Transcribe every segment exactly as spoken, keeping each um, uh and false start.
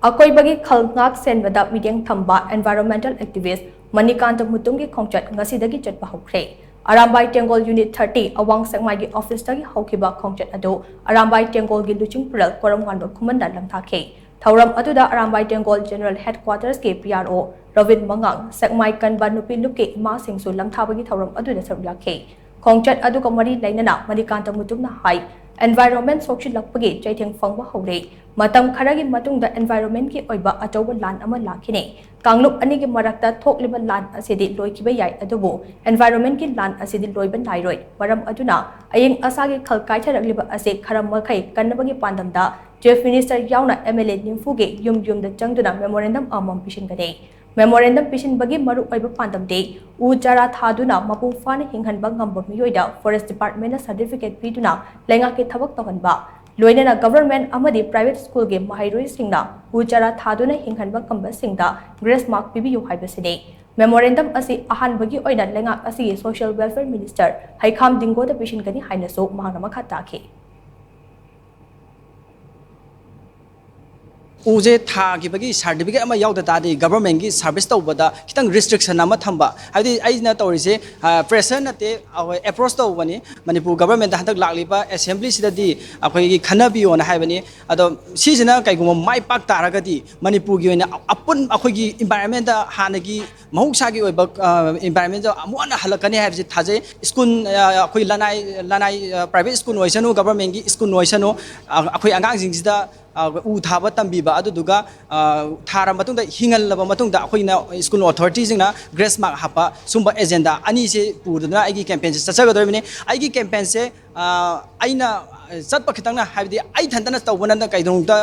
ꯑꯀꯣꯏꯕꯒꯤ ꯈꯜ ꯉꯥꯛ ꯁꯦꯟꯕꯗ ꯃꯤꯠꯌꯦꯡ ꯊꯝꯕ environmental activist ꯃꯅꯤꯀꯥꯟꯇ ꯃꯨꯇꯨꯝꯒꯤ ꯈꯣꯡꯆꯠ ꯉꯁꯤꯗꯒꯤ ꯆꯠꯄ ꯍꯧꯈ꯭ꯔꯦ꯫ ꯑꯔꯥꯝꯕꯥꯏ ꯇꯦꯡꯒꯣꯜ Unit thirty ꯑꯋꯥꯡ ꯁꯦꯛꯃꯥꯏꯒꯤ officeꯇꯒꯤ ꯍꯧꯈꯤꯕ ꯈꯣꯡꯆꯠ ꯑꯗꯨ ꯑꯔꯥꯝꯕꯥꯏ ꯇꯦꯡꯒꯣꯜꯒꯤ ꯂꯨꯆꯤꯡꯄꯨꯔꯦꯜ ꯀꯣꯔꯝꯉꯥꯟꯕ ꯈꯨꯃꯟꯗ ꯂꯝꯊꯥꯈꯤ꯫ ꯊꯧꯔꯝ ꯑꯗꯨꯗ ꯑꯔꯥꯝꯕꯥꯏ ꯇꯦꯡꯒꯣꯜ General Headquartersꯀꯤ P R O ꯔꯣꯕꯤꯟ ꯃꯉꯥꯡ, ꯁꯦꯛꯃꯥꯏ ꯀꯟꯕ ꯅꯨꯄꯤ ꯂꯨꯞꯀꯤ ꯏꯃꯥꯁꯤꯡꯁꯨ ꯂꯝꯊꯥꯕꯒꯤ ꯊꯧꯔꯝ ꯑꯗꯨꯗ ꯁꯔꯨꯛ ꯌꯥꯈꯤ꯫ ꯈꯣꯡꯆꯠ ꯑꯗꯨꯒ ꯃꯔꯤ ꯂꯩꯅꯅ ꯃꯅꯤꯀꯥꯟꯇ ꯃꯨꯇꯨꯝꯅ ꯍꯥꯏ, environment ꯁꯣꯛꯆꯤꯜꯂꯛꯄꯒꯤ ꯆꯩꯊꯦꯡ ꯐꯪꯕ ꯍꯧꯔꯦ꯫ ꯃꯇꯝ ꯈꯔꯒꯤ ꯃꯇꯨꯡꯗ environmentꯀꯤ ꯑꯣꯏꯕ ꯑꯆꯧꯕ ꯂꯥꯟ ꯑꯃ ꯂꯥꯛꯈꯤꯅꯤ꯫ ꯀꯥꯡꯂꯨꯞ ꯑꯅꯤꯒꯤ ꯃꯔꯛꯇ ꯊꯣꯛꯂꯤꯕ ꯂꯥꯟ ꯑꯁꯤꯗꯤ ꯂꯣꯏꯈꯤꯕ ꯌꯥꯏ, ꯑꯗꯨꯕꯨ environmentꯀꯤ ꯂꯥꯟ ꯑꯁꯤꯗꯤ ꯂꯣꯏꯕ ꯅꯥꯏꯔꯣꯏ꯫ ꯃꯔꯝ ꯑꯗꯨꯅ ꯑꯏꯪ ꯑꯁꯥꯒꯤ ꯈꯜ ꯀꯥꯏꯊꯔꯛꯂꯤꯕ ꯑꯁꯤ ꯈꯔ ꯃꯈꯩ ꯀꯟꯅꯕꯒꯤ ꯄꯥꯟꯗꯝꯗ Chief Minister ꯌꯥꯎꯅ M L A ꯅꯤꯐꯨꯒꯤ ꯌꯨꯝ ꯌꯨꯝꯗ ꯆꯪꯗꯨꯅ memorandum ꯑꯃꯃꯝ ꯄꯤꯁꯤꯟꯒꯅꯤ꯫ Memorandum ꯄꯤꯁꯤꯟꯕꯒꯤ ꯃꯔꯨꯑꯣꯏꯕ ꯄꯥꯟꯗꯝꯗꯤ ꯎ ꯆꯥꯔꯥ ꯊꯥꯗꯨꯅ ꯃꯄꯨꯡ ꯐꯥꯅ ꯍꯤꯡꯍꯟꯕ ꯉꯝꯕ ꯃꯤꯑꯣꯏꯗ forest departmentꯅ certificate ꯄꯤꯗꯨꯅ ꯂꯩꯉꯥꯛꯀꯤ ꯊꯕꯛ ꯇꯧꯍꯟꯕ, ꯂꯣꯏꯅꯅ government ꯑꯃꯗꯤ private schoolꯒꯤ ꯃꯍꯩꯔꯣꯏꯁꯤꯡꯅ ꯎ ꯆꯥꯔꯥ ꯊꯥꯗꯨꯅ ꯍꯤꯡꯍꯟꯕ ꯉꯝꯕꯁꯤꯡꯗ grace mark ꯄꯤꯕꯤꯌꯨ ꯍꯥꯏꯕꯁꯤꯅꯤ꯫ Memorandum ꯑꯁꯤ ꯑꯍꯥꯟꯕꯒꯤ ꯑꯣꯏꯅ ꯂꯩꯉꯥꯛ ꯑꯁꯤꯒꯤ Social Welfare Minister ꯍꯩꯈꯥꯝ ꯗꯤꯡꯒꯣꯗ ꯄꯤꯁꯤꯟꯒꯅꯤ ꯍꯥꯏꯅꯁꯨ ꯃꯍꯥꯛꯅ ꯃꯈꯥ ꯇꯥꯈꯤ꯫ ꯎꯁꯦ ꯊꯥꯈꯤꯕꯒꯤ certificate ꯑꯃ ꯌꯥꯎꯗ ꯇꯥꯔꯗꯤ governmentꯀꯤ service ꯇꯧꯕꯗ ꯈꯤꯇꯪ restriction ꯑꯃ ꯊꯝꯕ, ꯍꯥꯏꯕꯗꯤ ꯑꯩꯅ ꯇꯧꯔꯤꯁꯦ pressure ꯅꯠꯇꯦ, ꯑꯩꯈꯣꯏ approach ꯇꯧꯕꯅꯤ꯫ ꯃꯅꯤꯄꯨꯔ governmentꯇ ꯍꯟꯗꯛ ꯂꯥꯛꯂꯤꯕ assemblyꯁꯤꯗꯗꯤ ꯑꯩꯈꯣꯏꯒꯤ ꯈꯟꯅꯕꯤꯌꯣꯅ ꯍꯥꯏꯕꯅꯤ꯫ ꯑꯗꯣ ꯁꯤꯁꯤꯅ ꯀꯩꯒꯨꯝꯕ ꯃꯥꯏ ꯄꯥꯛ ꯇꯥꯔꯒꯗꯤ ꯃꯅꯤꯄꯨꯔꯒꯤ ꯑꯣꯏꯅ ꯑꯄꯨꯟ ꯑꯩꯈꯣꯏꯒꯤ environmentꯇ ꯍꯥꯟꯅꯒꯤ ꯃꯍꯧꯁꯥꯒꯤ ꯑꯣꯏꯕ environmentꯇ ꯑꯃꯨꯛ ꯍꯟꯅ ꯍꯜꯂꯛꯀꯅꯤ ꯍꯥꯏꯕꯁꯤ ꯊꯥꯖꯩ꯫ School ꯑꯩꯈꯣꯏ ꯂꯅꯥꯏ ꯂꯅꯥꯏ private school ꯑꯣꯏꯁꯅꯨ, governmentꯀꯤ school ꯑꯣꯏꯁꯅꯨ, ꯑꯩꯈꯣꯏ ꯑꯉꯥꯡꯁꯤꯡꯁꯤꯗ ꯎ ꯊꯥꯕ ꯇꯝꯕꯤꯕ, ꯑꯗꯨꯗꯨꯒ ꯊꯥꯔ ꯃꯇꯨꯡꯗ ꯍꯤꯡꯍꯜꯂꯕ ꯃꯇꯨꯡꯗ ꯑꯩꯈꯣꯏꯅ school authorityꯁꯤꯡꯅ grace mark ꯍꯥꯞꯄ ꯁꯨꯝꯕ agenda ꯑꯅꯤꯁꯦ ꯄꯨꯗꯨꯅ ꯑꯩꯒꯤ campaignꯁꯦ ꯆꯠꯆꯒꯗꯧꯔꯤꯕꯅꯤ꯫ ꯑꯩꯒꯤ campaignꯁꯦ ꯑꯩꯅ ꯆꯠꯄ ꯈꯤꯇꯪꯅ, ꯍꯥꯏꯕꯗꯤ ꯑꯩ ꯏꯊꯟꯇꯅ ꯇꯧꯕꯅ ꯀꯩꯗꯧꯅꯨꯡꯗ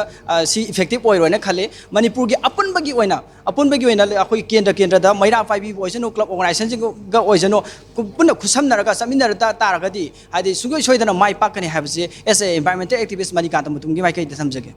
ꯁꯤ effective ꯑꯣꯏꯔꯣꯏꯅ ꯈꯜꯂꯤ꯫ ꯃꯅꯤꯄꯨꯔꯒꯤ ꯑꯄꯨꯟꯕꯒꯤ ꯑꯣꯏꯅ ꯑꯄꯨꯟꯕꯒꯤ ꯑꯣꯏꯅ ꯑꯩꯈꯣꯏ ꯀꯦꯟꯗ꯭ꯔ ꯀꯦꯟꯗ꯭ꯔꯗ ꯃꯩꯔꯥ ꯄꯥꯏꯕꯤꯕ ꯑꯣꯏꯁꯅꯨ, club organizationꯁꯤꯡꯒ ꯑꯣꯏꯁꯅꯨ, ꯄꯨꯟꯅ ꯈꯨꯠꯁꯝꯅꯔꯒ ꯆꯠꯃꯤꯟꯅꯔ ꯇꯥꯔꯒꯗꯤ ꯍꯥꯏꯗꯤ ꯁꯨꯡꯁꯣꯏ ꯁꯣꯏꯗꯅ ꯃꯥꯏ ꯄꯥꯛꯀꯅꯤ ꯍꯥꯏꯕꯁꯤ as a environmental activist Manikanta ꯃꯨꯇꯨꯝꯒꯤ ꯃꯥꯏꯀꯩꯗ ꯊꯝꯖꯒꯦ꯫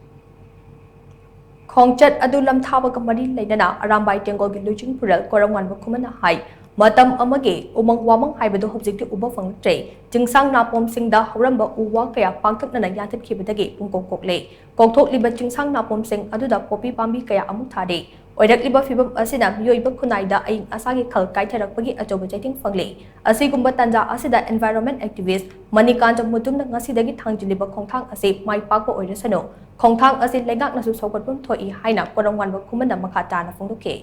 ꯈꯣꯡꯆꯠ ꯑꯗꯨ ꯂꯝꯊꯥꯕꯒ ꯃꯔꯤ ꯂꯩꯅꯅ ꯑꯔꯥꯝꯕꯥꯏ ꯇꯦꯡꯒꯣꯜꯒꯤ ꯂꯨꯆꯤꯡꯄꯨꯔꯦꯜ ꯀꯣꯔꯝꯉꯥꯟꯕ ꯈꯨꯃꯟꯅ ꯍꯥꯏ, ꯃꯇꯝ ꯑꯃꯒꯤ ꯎꯃꯪ ꯋꯥꯃꯪ ꯍꯥꯏꯕꯗꯨ ꯍꯧꯖꯤꯛꯇꯤ ꯎꯕ ꯐꯪꯂꯛꯇ꯭ꯔꯦ꯫ ꯆꯤꯡꯁꯥꯡ ꯅꯥꯄꯣꯝꯁꯤꯡꯗ ꯍꯧꯔꯝꯕ ꯎ ꯋꯥ ꯀꯌꯥ ꯄꯥꯛꯇꯛꯅꯅ ꯌꯥꯟꯊꯠꯈꯤꯕꯗꯒꯤ ꯄꯨꯡꯀꯣꯛ ꯀꯣꯛꯂꯦ꯫ ꯀꯣꯛꯊꯣꯛꯂꯤꯕ ꯆꯤꯡꯁꯥꯡ ꯅꯥꯄꯣꯝꯁꯤꯡ ꯑꯗꯨꯗ ꯄꯣꯄꯤ ꯄꯥꯝꯕꯤ ꯀꯌꯥ ꯑꯃꯨꯛ ꯊꯥꯔꯤ꯫ ꯑꯣꯏꯔꯛꯂꯤꯕ ꯐꯤꯕꯝ ꯑꯁꯤꯅ ꯃꯤꯑꯣꯏꯕ ꯈꯨꯟꯅꯥꯏꯗ ꯑꯏꯪ ꯑꯁꯥꯒꯤ ꯈꯜ ꯀꯥꯏꯊꯔꯛꯄꯒꯤ ꯑꯆꯧꯕ ꯆꯩꯊꯦꯡ ꯐꯪꯂꯤ꯫ ꯑꯁꯤꯒꯨꯝꯕ ꯇꯥꯟꯖꯥ ꯑꯁꯤꯗ environment activist ꯃꯅꯤꯀꯥꯟꯇ ꯃꯨꯇꯨꯝꯅ ꯉꯁꯤꯗꯒꯤ ꯊꯥꯡꯖꯤꯜꯂꯤꯕ ꯈꯣꯡꯊꯥꯡ ꯑꯁꯤ ꯃꯥꯏ ꯄꯥꯛꯄ ꯑꯣꯏꯔꯁꯅꯨ꯫ ꯈꯣꯡꯊꯥꯡ ꯑꯁꯤ ꯂꯩꯉꯥꯛꯅꯁꯨ ꯁꯧꯒꯠꯐꯝ ꯊꯣꯛꯏ ꯍꯥꯏꯅ ꯀꯣꯔꯝ ꯋꯥꯟꯕ ꯈꯨꯃꯟꯅ ꯃꯈꯥ ꯇꯥꯅ ꯐꯣꯡꯗꯣꯛꯈꯤ꯫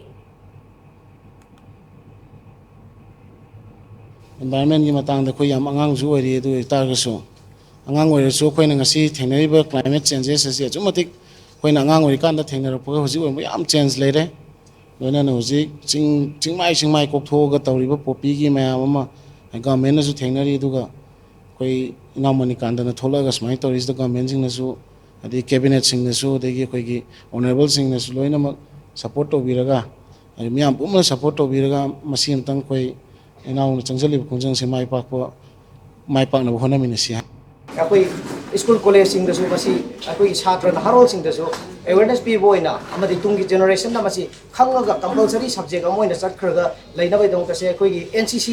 Environmentꯀꯤ ꯃꯇꯥꯡꯗ ꯑꯩꯈꯣꯏ ꯌꯥꯝ ꯑꯉꯥꯡꯁꯨ ꯑꯣꯏꯔꯤ꯫ ꯑꯗꯨ ꯑꯣꯏꯇꯥꯔꯒꯁꯨ, ꯑꯉꯥꯡ ꯑꯣꯏꯔꯁꯨ ꯑꯩꯈꯣꯏꯅ ꯉꯁꯤ ꯊꯦꯡꯅꯔꯤꯕ climate changes ꯑꯁꯤ ꯑꯁꯨꯛꯀꯤ ꯃꯇꯤꯛ ꯑꯩꯈꯣꯏꯅ ꯑꯉꯥꯡ ꯑꯣꯏꯔꯤꯀꯥꯟꯗ ꯊꯦꯡꯅꯔꯛꯄꯒ ꯍꯧꯖꯤꯛ ꯑꯣꯏꯕ ꯌꯥꯝ change ꯂꯩꯔꯦ꯫ ꯂꯣꯏꯅꯅ ꯍꯧꯖꯤꯛ ꯆꯤꯡ, ꯆꯤꯡꯃꯥꯏ ꯆꯤꯡꯃꯥꯏ ꯀꯣꯛꯊꯣꯛꯑꯒ ꯇꯧꯔꯤꯕ ꯄꯣꯄꯤꯒꯤ ꯃꯌꯥꯝ ꯑꯃ governmentꯅꯁꯨ ꯊꯦꯡꯅꯔꯤ꯫ ꯑꯗꯨꯒ ꯑꯩꯈꯣꯏ ꯏꯅꯥꯎ ꯃꯅꯤꯀꯥꯟꯇꯅ ꯊꯣꯛꯂꯛꯑꯒ ꯁꯨꯃꯥꯏꯅ ꯇꯧꯔꯤꯁꯤꯗ governmentꯁꯤꯡꯅꯁꯨ, ꯑꯗꯒꯤ cabinetꯁꯤꯡꯅꯁꯨ, ꯑꯗꯒꯤ ꯑꯩꯈꯣꯏꯒꯤ honourableꯁꯤꯡꯅꯁꯨ ꯂꯣꯏꯅꯃꯛ support ꯇꯧꯕꯤꯔꯒ, ꯑꯗꯩ ꯃꯤꯌꯥꯝ ꯄꯨꯝꯅ support ꯇꯧꯕꯤꯔꯒ ꯃꯁꯤ ꯑꯃꯇꯪ ꯑꯩꯈꯣꯏ ꯏꯅꯥꯎꯅ ꯆꯪꯁꯤꯜꯂꯤꯕ ꯈꯣꯡꯖꯪꯁꯦ ꯃꯥꯏ ꯄꯥꯛꯄ, ꯃꯥꯏ ꯄꯥꯛꯅꯕ ꯍꯣꯠꯅꯃꯤꯟꯅꯁꯤ ꯍꯥꯏ꯫ ꯑꯩꯈꯣꯏ ꯁ꯭ꯀꯨꯜ ꯀꯣꯂꯦꯖꯁꯤꯡꯗꯁꯨ ꯃꯁꯤ ꯑꯩꯈꯣꯏꯒꯤ ꯁꯥꯇ꯭ꯔ ꯅꯍꯥꯔꯣꯜꯁꯤꯡꯗꯁꯨ awareness ꯄꯤꯕ ꯑꯣꯏꯅ ꯑꯃꯗꯤ ꯇꯨꯡꯒꯤ generationꯗ ꯃꯁꯤ ꯈꯪꯉꯒ compulsory subject ꯑꯃ ꯑꯣꯏꯅ ꯆꯠꯈ꯭ꯔꯒ ꯂꯩꯅꯕꯒꯤꯗꯃꯛꯇꯁꯦ ꯑꯩꯈꯣꯏꯒꯤ NCC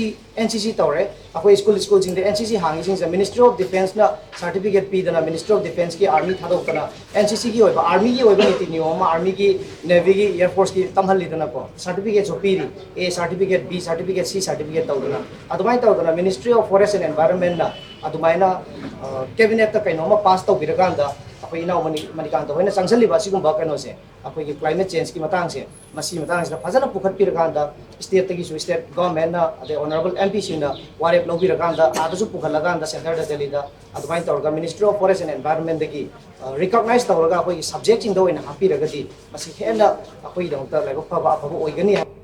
NCC ꯇꯧꯔꯦ꯫ ꯑꯩꯈꯣꯏ ꯁ꯭ꯀꯨꯜ ꯁ꯭ꯀꯨꯜꯁꯤꯡꯗ NCC ꯍꯥꯡꯉꯤꯁꯤꯡꯁꯦ Ministry of Defenceꯅ certificate ꯄꯤꯗꯅ, Ministry of Defenceꯀꯤ army ꯊꯥꯗꯣꯛꯇꯅ, NCCꯒꯤ ꯑꯣꯏꯕ, armyꯒꯤ ꯑꯣꯏꯕ ꯅꯤꯇꯤ ꯅꯤꯌꯣꯝ ꯑꯃ armyꯒꯤ, navyꯒꯤ, air forceꯀꯤ ꯇꯝꯍꯜꯂꯤꯗꯅꯀꯣ, certificateꯁꯨ ꯄꯤꯔꯤ꯫ A certificate, B certificate, C certificate ꯇꯧꯗꯅ, ꯑꯗꯨꯃꯥꯏꯅ ꯇꯧꯗꯅ Ministry of Forest and Environmentꯅ ꯑꯗꯨꯃꯥꯏꯅ cabinetꯇ ꯀꯩꯅꯣꯝꯃ pass ꯇꯧꯕꯤꯔꯀꯥꯟꯗ ꯑꯩꯈꯣꯏ ꯏꯅꯥꯎ ꯃꯅꯤ ꯃꯅꯤꯀꯥꯟꯇ ꯍꯣꯏꯅ ꯆꯪꯁꯤꯜꯂꯤꯕ ꯑꯁꯤꯒꯨꯝꯕ ꯀꯩꯅꯣꯁꯦ, ꯑꯩꯈꯣꯏꯒꯤ climate changeꯀꯤ ꯃꯇꯥꯡꯁꯦ, ꯃꯁꯤ ꯃꯇꯥꯡꯁꯤꯗ ꯐꯖꯅ ꯄꯨꯈꯠꯄꯤꯔꯀꯥꯟꯗ, stateꯇꯒꯤꯁꯨ, state governmentꯅ, ꯑꯗꯩ honourable MPꯁꯤꯡꯅ ꯋꯥꯔꯦꯞ ꯂꯧꯕꯤꯔꯀꯥꯟꯗ, ꯑꯥꯗꯁꯨ ꯄꯨꯈꯠꯂꯀꯥꯟꯗ, centreꯗ, ꯗꯦꯜꯂꯤꯗ ꯑꯗꯨꯃꯥꯏꯅ ꯇꯧꯔꯒ Ministry of Forest and Environmentꯗꯒꯤ recognise ꯇꯧꯔꯒ ꯑꯩꯈꯣꯏꯒꯤ subjectꯁꯤꯡꯗ ꯑꯣꯏꯅ ꯍꯥꯞꯄꯤꯔꯒꯗꯤ ꯃꯁꯤ ꯍꯦꯟꯅ ꯑꯩꯈꯣꯏꯒꯤꯗꯃꯛꯇ ꯂꯥꯏꯕꯛ ꯐꯕ, ꯑꯐꯕ ꯑꯣꯏꯒꯅꯤ ꯍꯥꯏ꯫